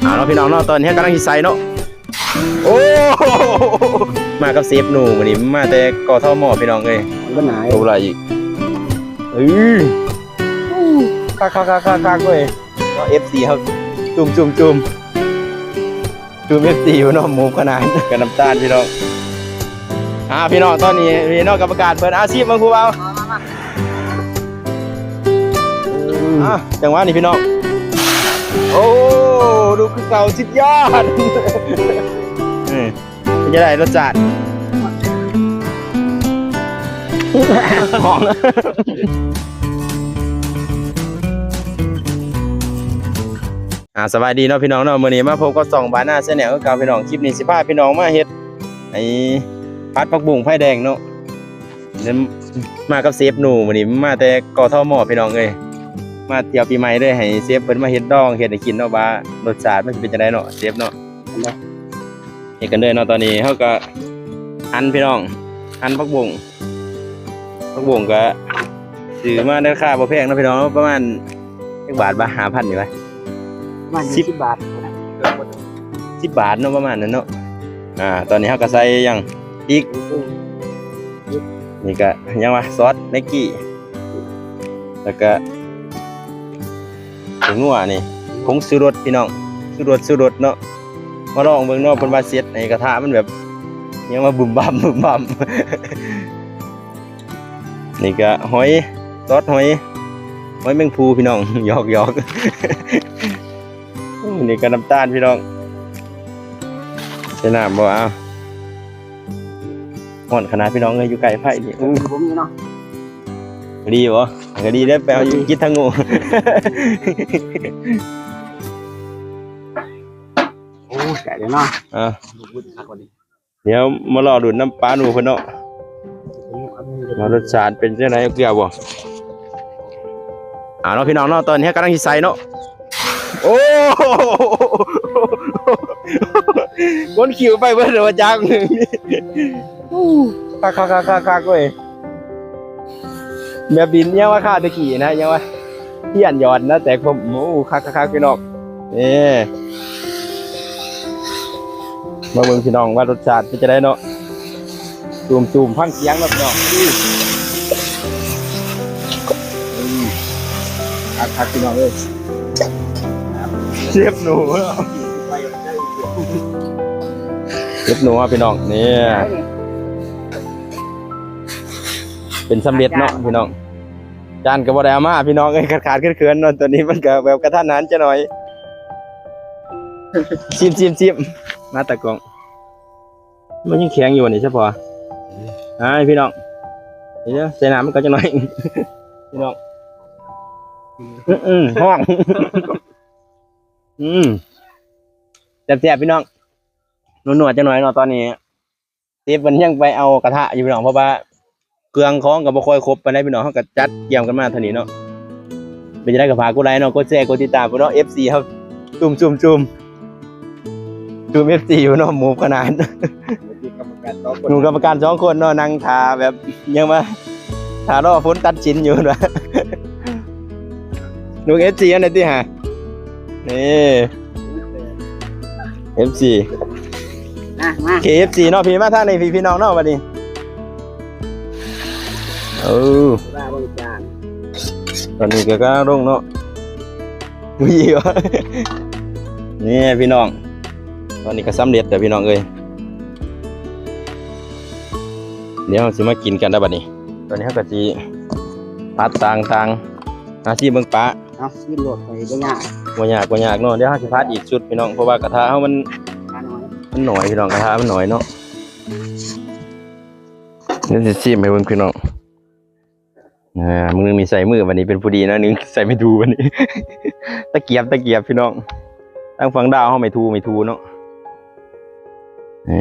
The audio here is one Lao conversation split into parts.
ເອົາເນາະພີ່ນ້ອງເນາະ ຕອນນີ້ກຳລັງຊິໃສ່ເນາະ. ໂອ້ ມາກັບເຊຟໜູມື້ນີ້ ມາແຕ່ ກທມ ພີ່ນ້ອງເອີຍ. ມັນກໍໜາຍ ໂອ້ ຫຼາຍອີກ. ເອີ ຄັກໆໆໆເວີຍເນາະ ເອັຟຊີເຮົາ ຈຸ້ມໆໆ ຈຸ້ມເອັຟຊີເນາະ ໝູຂະໜາດກັບນ້ຳຕານພີ່ນ້ອງ. ອ່າ ພີ່ນ້ອງ ຕອນນີ້ພີ່ນ້ອງກຳມະການເພິ່ນ ອາຊີບເບິ່ງຜູ້ບ່າວ ມາ ມາ ມາ ອ່າ ຈັງຫວະນີ້ພີ່ນ້ອງ ໂອ້ ລູກຄືເກົ່າ ສຸດຍອດ. ເປັນຈັ່ງໃດລົດຊາດ? ຫອມ. ອ່າ ສະບາຍດີເນາະພີ່ນ້ອງເນາະ ມື້ນີ້ມາພົບກັບຊ່ອງບານາແຊນແນວຄືເກົ່າພີ່ນ້ອງ. ຄລິບນີ້ຊິພາພີ່ນ້ອງມາເຮັດ ໄອ້ ຜັດຜັກບຸ້ງໄຟແດງເນາະ. ມາກັບເຊຟໜູມື້ນີ້ ມາແຕ່ ກທມ ພີ່ນ້ອງເອີຍ. ມາທ່ຽວປີໃໝ່ເລີຍ ໃຫ້ເຊຟເພິ່ນມາເຮັດດອງ ເຮັດໃຫ້ກິນເນາະ ວ່າລົດຊາດມັນຊິເປັນຈັ່ງໃດເນາະ ເຊຟເນາະ. ເຮັດກັນເລີຍເນາະ. ຕອນນີ້ເຮົາກໍຫັນພີ່ນ້ອງ ຫັນຜັກບຸ້ງ ຜັກບຸ້ງກໍຊື້ມາໃນລາຄາບໍ່ແພງເນາະພີ່ນ້ອງ ປະມານຈັກບາດວະ ຫ້າພັນນີ້ວະ ປະມານສິບ ສິບບາດ ສິບບາດເນາະ ປະມານນັ້ນເນາະ. ອ່າ ຕອນນີ້ເຮົາກໍໃສ່ຫຍັງ ອີກ ນີ້ກະຫຍັງວະ ຊອສແມັກກີ້ ແລ້ວກະຜົງນົວນີ້ ຜົງຊູລົດພີ່ນ້ອງ ຊູລົດ ຊູລົດເນາະ. ມາລອງເບິ່ງເນາະ ເພິ່ນວ່າເຊັດໃຫ້ກະທະມັນແບບຫຍັງວ່າບຶມບຳບຶມບຳ. ນີ້ກະຫອຍ ຊອດຫອຍ ຫອຍແມງພູພີ່ນ້ອງ ຫຍອກໆ. ນີ້ກະນ້ຳຕານພີ່ນ້ອງ ໃສ່ນ້ຳບໍ່ ເອົາ. ຮ້ອນຂະໜາດພີ່ນ້ອງເອີຍ ຢູ່ໃກ້ໄຟນີ້. ໂອ້ ດີບໍ່? ກໍດີເດ້ ໄປເອົາຢູ່ກິດທາງໂງ່. ໂອ້ ໄກເດ້ເນາະ. ອ່າ ດຽວມາລໍລຸ້ນນຳປ້າໜູເພິ່ນເນາະ ວ່າລົດຊາດເປັນຈັ່ງໃດ ເກືອບໍ່. ເອົາເນາະ ພີ່ນ້ອງເນາະ ຕອນນີ້ກຳລັງຊິໃສ່ເນາະ. ໂອ້ ຄົນຂິວໄປເບິດແລ້ວວ່າຈັກ. ຄັກໆໆໆເວີຍ ແບບດິນຫຍັງວ່າຄາດຕະກີ້ນະ ຫຍັງວ່າ ທຽນຢອດນະ ແຕກຜົມ. ໂອ້ ຄັກໆໆພີ່ນ້ອງ. ນີ້ ມາເບິ່ງພີ່ນ້ອງວ່າລົດຊາດເປັນຈັ່ງໃດເນາະ. ຕູມໆ ຟັງສຽງເນາະພີ່ນ້ອງ. ຄັກໆ ພີ່ນ້ອງເອີຍ ເຊຟໜູ ເຊຟໜູພີ່ນ້ອງ. ນີ້ ເປັນສຳເລັດເນາະພີ່ນ້ອງ. ຈານກໍບໍ່ໄດ້ເອົາມາພີ່ນ້ອງເອີຍ ຂາດໆເຂີນໆເນາະ. ຕອນນີ້ມັນກໍແບບກະທັນຫັນຈັກໜ້ອຍ. ຊີມໆໆ ມາຕາກ້ອງ. ມັນຍັງແຂງຢູ່ນີ້ຊະພໍ. ອ່າ ພີ່ນ້ອງ ນີ້ເດີ ໃສ່ນ້ຳມັນກໍຈັກໜ້ອຍ ພີ່ນ້ອງ. ອືມ ຮ້ອນ ອືມ ແຊບໆ ພີ່ນ້ອງ ນົວໆ ຈັກໜ້ອຍເນາະ. ຕອນນີ້ເຊຟເພິ່ນຍັງໄປເອົາກະທະຢູ່ພີ່ນ້ອງ ເພາະວ່າ ເຄື່ອງຂອງກໍບໍ່ຄ່ອຍຄົບປານໃດພີ່ນ້ອງ ເຮົາກໍຈັດກຽມກັນມາເທົ່ານີ້ເນາະ. ເປັນຈັ່ງໃດກໍຝາກກົດໄລເນາະ ກົດແຊ ກົດຕິດຕາມພຸ້ນເນາະ ເອັຟຊີເຮົາ ຈຸ້ມໆໆ ຈຸ້ມເອັຟຊີພຸ້ນເນາະ ໝູຂະໜາດ ໝູກຳມະການສອງຄົນ ໝູກຳມະການສອງຄົນເນາະ ນັ່ງຖ້າແບບຫຍັງວະ ຖ້າລໍຝົນຕັດສິນຢູ່ພຸ້ນວ່າ ລູກເອັຟຊີອັນໃດຕິຫາ ນີ້ ເອັຟຊີ ອ່ະ ມາ ເຄເອັຟຊີເນາະ ພີ່ມາທາງນີ້ ພີ່ ພີ່ນ້ອງເນາະ ບັດນີ້ ເອີ ວ່າເບິ່ງຈານ ຕອນນີ້ກໍກຳລັງລົງເນາະ ນີ້ພີ່ນ້ອງ ຕອນນີ້ກໍສຳເລັດແລ້ວພີ່ນ້ອງເອີຍ ດຽວເຮົາຊິມາກິນກັນແລ້ວບັດນີ້ ຕອນນີ້ເຮົາກໍຊິຜັດຕ່າງໆ ຫາຊີມເບິ່ງປາ ເອົາ ຊີມໂລດ ຂ້ອຍບໍ່ຍາກ ບໍ່ຍາກ ບໍ່ຍາກເນາະ ດຽວເຮົາຊິຜັດອີກຊຸດພີ່ນ້ອງ ເພາະວ່າກະທະເຮົາມັນ ກະທະໜ້ອຍ ມັນໜ້ອຍພີ່ນ້ອງ ກະທະມັນໜ້ອຍເນາະ ດຽວຊິຊີມໃຫ້ເບິ່ງພີ່ນ້ອງ ອ່າ ມື້ໜຶ່ງນີ້ໃສ່ມື ບັດນີ້ເປັນຜູ້ດີໜ້ອຍໜຶ່ງ ໃສ່ໄມ້ຖູ ບັດນີ້ ຕະກຽບ ຕະກຽບພີ່ນ້ອງ ທາງຝັ່ງລາວເຮົາໄມ້ຖູ ໄມ້ຖູເນາະ ເອີ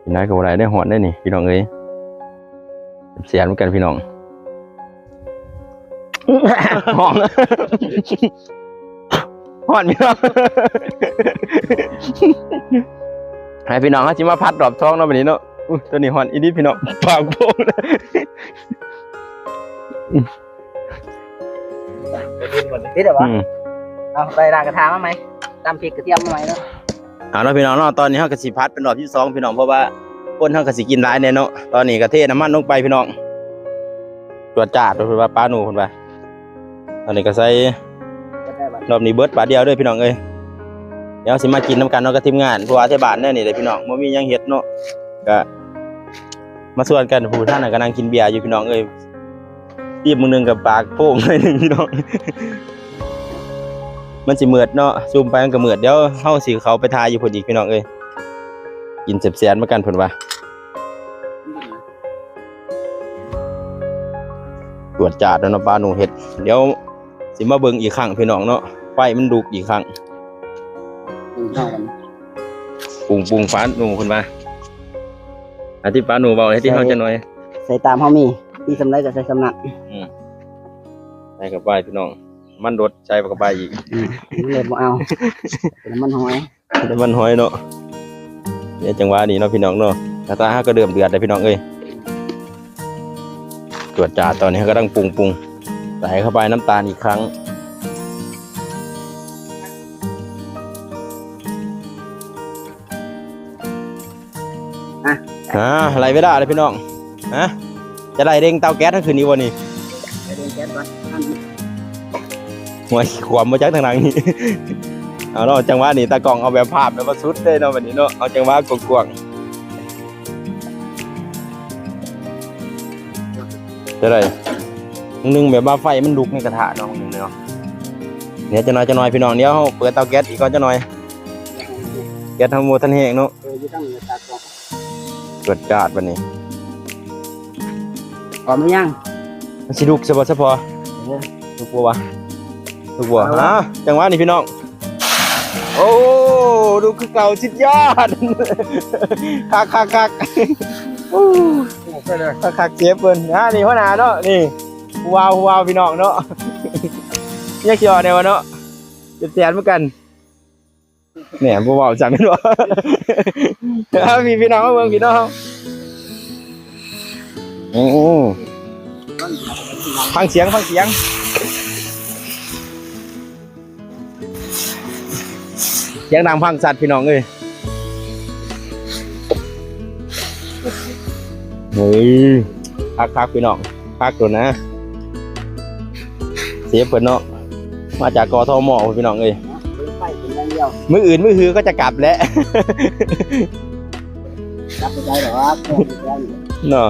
ກິນຫຼາຍກໍບໍ່ໄດ້ເດ້ ຮ້ອນເດ້ນີ້ພີ່ນ້ອງເອີຍ ແຊບໆ ນຳກັນພີ່ນ້ອງ ຮ້ອນ ຮ້ອນພີ່ນ້ອງ ໃຫ້ພີ່ນ້ອງເຮົາຊິມາຜັດຮອບສອງເນາະ ບັດນີ້ເນາະ ອຸ້ຍ ຕົວນີ້ຮ້ອນອີ່ຫຼີພີ່ນ້ອງ ປາກໂປ່ງ ປິດແລ້ວຫວາ ອືມ ເອົາໄປລ້າງກະທະມາໃໝ່ ຕຳພິກກະທຽມໃໝ່ເນາະ. ເອົາເນາະພີ່ນ້ອງເນາະ ຕອນນີ້ເຮົາກະຊິຜັດເປັນຮອບທີສອງພີ່ນ້ອງ ເພາະວ່າຄົນເຮົາກະຊິກິນຫຼາຍແດ່ເນາະ. ຕອນນີ້ກະເທນ້ຳມັນລົງໄປພີ່ນ້ອງ ຈວດຈາດ ເພິ່ນວ່າປາໜູເພິ່ນວ່າ. ຕອນນີ້ກະໃສ່ ເບິດໄດ້ບັດ ຮອບນີ້ເບິດບາດດຽວເດີພີ່ນ້ອງເອີຍ. ດຽວຊິມາກິນນຳກັນເນາະກັບທີມງານ ເພາະວ່າແຖວບ້ານແນວນີ້ແຫຼະພີ່ນ້ອງ ບໍ່ມີຫຍັງເຮັດເນາະ ກະມາຊວນກັນ. ຜູ້ທ່ານນັ້ນກະນັ່ງກິນເບຍຢູ່ພີ່ນ້ອງເອີຍ. ຕີບມື້ໜຶ່ງກະປາກໂປ່ງໜ້ອຍໜຶ່ງພີ່ນ້ອງ ມັນຊິມືດເນາະ ຊຸມໄປມັນກະມືດ. ດຽວເຮົາຊິເຂົ້າໄປຖ່າຍຢູ່ພຸ້ນອີກພີ່ນ້ອງເອີຍ ກິນແຊບໆນຳກັນເພິ່ນວ່າ. ຈວດຈາດແລ້ວເນາະ ປາໜູເຮັດ. ດຽວຊິມາເບິ່ງອີກຄັ້ງພີ່ນ້ອງເນາະ ໄຟມັນລຸກອີກຄັ້ງ ປຸງໆ ປາໜູເພິ່ນວ່າ. ອັນທີ່ປາໜູເວົ້າໃຫ້ທີ່ເຮົາຈັກໜ້ອຍ ໃສ່ຕາມເຮົາມີ ມີສ່ຳໃດກະໃສ່ສ່ຳນັ້ນ. ອືມ ໃສ່ເຂົ້າໄປພີ່ນ້ອງ ນ້ຳມັນລົດໃສ່ເຂົ້າໄປອີກ. ອືມ ມັນເລີຍບໍ່ເອົາ ເປັນນ້ຳມັນຫອຍ ນ້ຳມັນຫອຍເນາະ. ໃນຈັງຫວະນີ້ເນາະພີ່ນ້ອງເນາະ ກະທະເຮົາກະເລີ່ມເດືອດແລ້ວພີ່ນ້ອງເອີຍ. ຈວດຈາດ ຕອນນີ້ເຮົາກຳລັງປຸງປຸງ ໃສ່ເຂົ້າໄປນ້ຳຕານອີກຄັ້ງ. ອ່າ ອ່າ ໄລ່ເວລາເລີຍພີ່ນ້ອງ. ຮະ ຈະໄດ້ເລັ່ງເຕົາແກັສເຮົາຂຶ້ນອີກບໍ່ນີ້? ໄດ້ເລັ່ງແກັສກ່ອນ. ໂອ້ຍ ຄວາມບໍ່ຈັກທາງຫຼັງນີ້. ເອົາເນາະ ຈັງຫວະນີ້ຕາກ້ອງເອົາແບບພາບແບບວ່າສຸດເລີຍເນາະ ບັດນີ້ເນາະ ເອົາຈັງຫວະກວ້າງໆ. ຈະໄດ້ໜຶ່ງແບບວ່າໄຟມັນລຸກໃນກະທະເນາະ ໜຶ່ງເນາະ. ດຽວຈັກໜ້ອຍ ຈັກໜ້ອຍພີ່ນ້ອງ ດຽວເຮົາເປີດເຕົາແກັສອີກກ່ອນຈັກໜ້ອຍ ແກັສເຮົາບໍ່ທັນແຫ້ງເນາະ. ເອີ ຢູ່ທາງນີ້ຕາກ້ອງ ຈວດຈາດບັດນີ້. ພ້ອມຫຼືຍັງ? ມັນຊິລຸກຊະບໍ່ ຊະພໍ? ເອີ ລຸກບໍ່ວະ? ລູກບົວ ເອົາລະ ອ່າ ຈັງຫວະນີ້ພີ່ນ້ອງ ໂອ້ ລູກຄືເກົ່າ ສຸດຍອດ ຄັກໆໆ ໂອ້ ໂອ້ ໄປເລີຍ ຄັກໆ ເຊຟເພິ່ນ ອ່າ ນີ້ຫົວໜ້າເນາະ ນີ້ ຜູ້ບ່າວ ຜູ້ບ່າວ ພີ່ນ້ອງເນາະ ຍັງຊິອອກແດ່ວະເນາະ ເຈັບແສນເໝືອນກັນ. ແໜ່ ບໍ່ເວົ້າຊ້ຳແມ່ນບໍ່? ເອົາ ພີ່ ພີ່ນ້ອງເບິ່ງ ພີ່ນ້ອງ ໂອ້ ຟັງສຽງ ຟັງສຽງ ສຽງດັງຟັງຊັດ ພີ່ນ້ອງເອີຍ. ເຮີ້ຍ ຄັກໆ ພີ່ນ້ອງ ຄັກໂດນນະ ເຊຟເພິ່ນເນາະ ມາຈາກ ກທມ ພຸ້ນ ພີ່ນ້ອງເອີຍ. ເບິ່ງໄຟເປັນຢ່າງດຽວ ມື້ອື່ນມື້ຮືກະຈະກັບແຫຼະ ກັບບໍ່ໄດ້ດອກ ເນາະ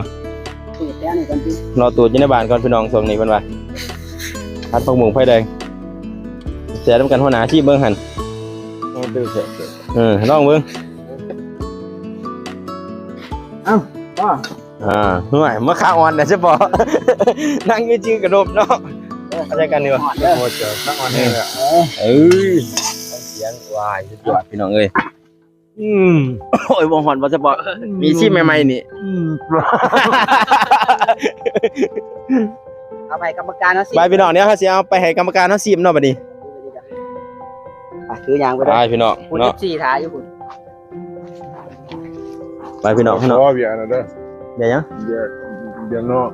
ຕູດແຖວນີ້ກ່ອນຕິ ລໍຕູດຢູ່ໃນບ້ານກ່ອນ ພີ່ນ້ອງ. ຊ່ວງນີ້ເພິ່ນວ່າ ຜັດຜັກບົ້ງໄຟແດງ ແຊບນຳກັນ ຫົວໜ້າ ຊີມເບິ່ງຫັ້ນ ໂອ້ ແຊບໆ ເອີ ລອງເບິ່ງ ເອົ້າ ພໍ ອ່າ ຫ້ວຍ ມາຂາອ່ອນແລ້ວຊະບໍ່ ນັ່ງຢູ່ຈື່ກະດົບເນາະ ເອີ ເອົາໃຈກັນດີກວ່າ ໂອ້ ຂາອ່ອນແຮງແລ້ວ ເອີ ສຽງ ວ້າຍ ສຸດຍອດ ພີ່ນ້ອງເອີຍ. ອືມ ໂອ້ຍ ບໍ່ຮ້ອນບໍ່ສະເພາະ ມີຊີມໃໝ່ໆນີ້ ອືມ ເອົາໄປກຳມະການເຮົາຊີມ ໄປພີ່ນ້ອງ ດຽວເຮົາຊິເອົາໄປໃຫ້ກຳມະການເຮົາຊີມເນາະ ບັດນີ້ ໄປ ຖືຫຍັງໄປເດີ ໄປພີ່ນ້ອງ ຜູ້ເນາະ ສິບສີ່ຖ້າຢູ່ພຸ້ນ ໄປພີ່ນ້ອງ ພີ່ນ້ອງ ຂໍເບຍນະເດີ ເບຍຫຍັງ ເບຍ ເບຍນອກ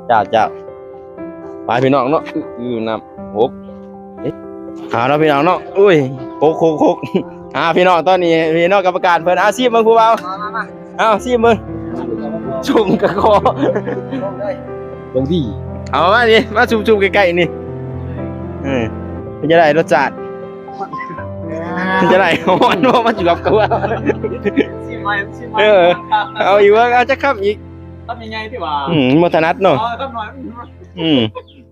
ເຈົ້າ ເຈົ້າ ໄປພີ່ນ້ອງເນາະ ອື ອື ນ້ຳຫົກ ເອົາເນາະພີ່ນ້ອງເນາະ ໂອ້ຍ ຫົກ ຫົກ ຫົກ ອ່າ ພີ່ນ້ອງ ຕອນນີ້ພີ່ນ້ອງກຳມະການເພິ່ນ ເອົາຊີມເບິ່ງຜູ້ບ່າວ ມາ ມາ ມາ ເອົາຊີມເບິ່ງ ຊຸ່ມກະຄໍ ລົງເລີຍ ລົງດີ ເອົາມານີ້ ມາຊຸ່ມໆໃກ້ໆນີ້ ເອີ ເປັນຈັ່ງໃດລົດຊາດ ເປັນຈັ່ງໃດ ຮ້ອນບໍ່ ມາຈວບກັບວ່າ ຊີມໃໝ່ ຊີມໃໝ່ ເອີ ເອົາອີກເບິ່ງ ເອົາຈັກຄຳອີກ ຄຳໃຫຍ່ໆຕິວ່າ ອືມ ບໍ່ຖະໜັດເນາະ ເອີ ຄຳນ້ອຍ ອືມ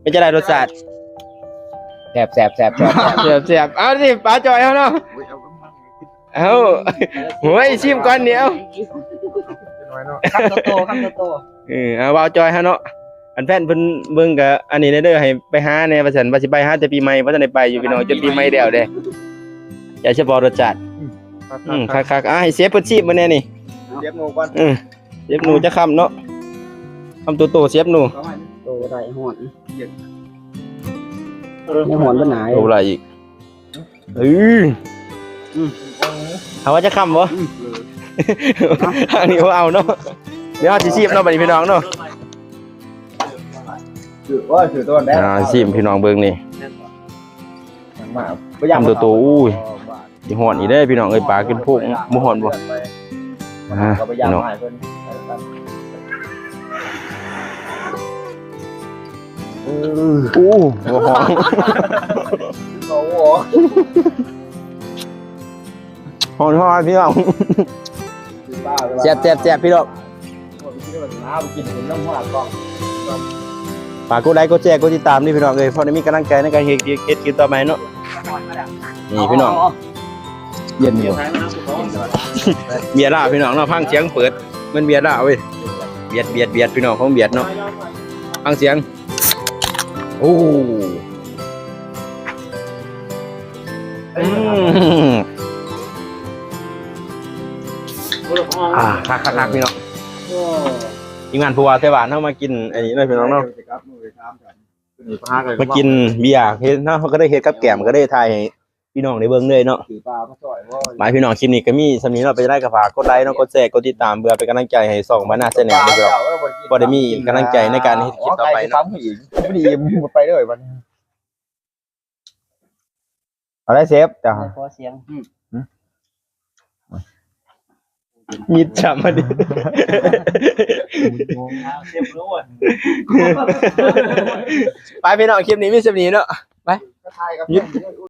ເປັນຈັ່ງໃດລົດຊາດ ແຊບໆໆໆ ແຊບໆ ເອົາຊິ ປາຈ່ອຍເຮົາເນາະ ເອົາ ໂອ້ຍ ຊີມກ່ອນດຽວ ຄຳໂຕໆ ຄຳໂຕໆ ເອີ ເອົາ ບ່າວຈ່ອຍເຮົາເນາະ ອັນແຟນເພິ່ນເບິ່ງກະອັນນີ້ແດ່ເດີ ໃຫ້ໄປຫາແດ່ວ່າຊັ້ນ ວ່າຊິໄປຫາແຕ່ປີໃໝ່ ບໍ່ທັນໄດ້ໄປຢູ່ພີ່ນ້ອງ ຈົນປີໃໝ່ແລ້ວເດ້ ໃຈສະເພາະລົດຊາດ ອືມ ອືມ ຄັກໆ ອ່າ ໃຫ້ເຊຟເພິ່ນຊີມເບິ່ງແດ່ນີ້ ເຊຟໜູກ່ອນ ເອີ ເຊຟໜູຈັກຄຳເນາະ ຄຳໂຕໆ ເຊຟໜູ ໂຕໄດ້ຮ້ອນ ຍັງຮ້ອນບໍ່ໜາ ໂຕບໍ່ໄດ້ອີກ ເອີ ອືມ ເອົາວ່າຈະຄຳບໍ່? ອືມ ທາງນີ້ບໍ່ເອົາເນາະ ດຽວເຮົາຊິຊີມເນາະ ບັດນີ້ພີ່ນ້ອງເນາະ ໂອ້ຍ ຊື້ໂຕແລ້ວ ອ່າ ຊີມພີ່ນ້ອງເບິ່ງນີ້ ມາ ຄຳໂຕໆ ໂອ້ຍ ຊິຮ້ອນອີກເດ້ພີ່ນ້ອງເອີຍ ປາກິນໂພກ ບໍ່ຮ້ອນບໍ່? ອ່າ ພີ່ນ້ອງ ໂອ້ ບໍ່ຮ້ອນ ຮ້ອນໆ ພີ່ນ້ອງ ແຊບໆໆ ພີ່ນ້ອງ. ຝາກກົດໄລກົດແຊກົດຕິດຕາມນີ້ພີ່ນ້ອງເອີຍ ພໍໄດ້ມີກຳລັງໃຈໃນການເຮັດ ເຮັດຄລິບຕໍ່ໄປເນາະ. ນີ້ພີ່ນ້ອງ ເຢັນຢູ່ ເບຍລາວພີ່ນ້ອງເນາະ ຟັງສຽງເປີດ ແມ່ນເບຍລາວເວີຍ ບຽດ ບຽດ ບຽດ ພີ່ນ້ອງ ຂອງບຽດເນາະ ຟັງສຽງ ໂອ້ ອືມ ອ່າ ຄັກໆໆ ພີ່ນ້ອງ ທີມງານຜູ້ວ່າວໄຕ້ຫວັນເຮົາມາກິນອັນນີ້ເນາະ ພີ່ນ້ອງເນາະ ມາກິນເບຍ ເຮັດເນາະ ເຮົາກໍໄດ້ເຮັດກັບແກ້ມ ກໍໄດ້ຖ່າຍໃຫ້ພີ່ນ້ອງໄດ້ເບິ່ງເລີຍເນາະ. ບາຍພີ່ນ້ອງ ຄລິບນີ້ກໍມີສ່ຳນີ້ເນາະ ເປັນຈັ່ງໃດກໍຝາກກົດໄລເນາະ ກົດແຊ ກົດຕິດຕາມ ເພື່ອເປັນກຳລັງໃຈໃຫ້ຊ່ອງບານາແຊນແນວເນາະ ພໍໄດ້ມີກຳລັງໃຈໃນການເຮັດຄລິບຕໍ່ໄປເນາະ. ໄປເລີຍບັດນີ້ ເອົາໄດ້ເຊຟ ເຈົ້າ ຂໍສຽງ ມິດຈຳມາດິ ເຊຟເລີຍ ໄປພີ່ນ້ອງ ຄລິບນີ້ມີສ່ຳນີ້ເນາະ ໄປ ຢຸດ.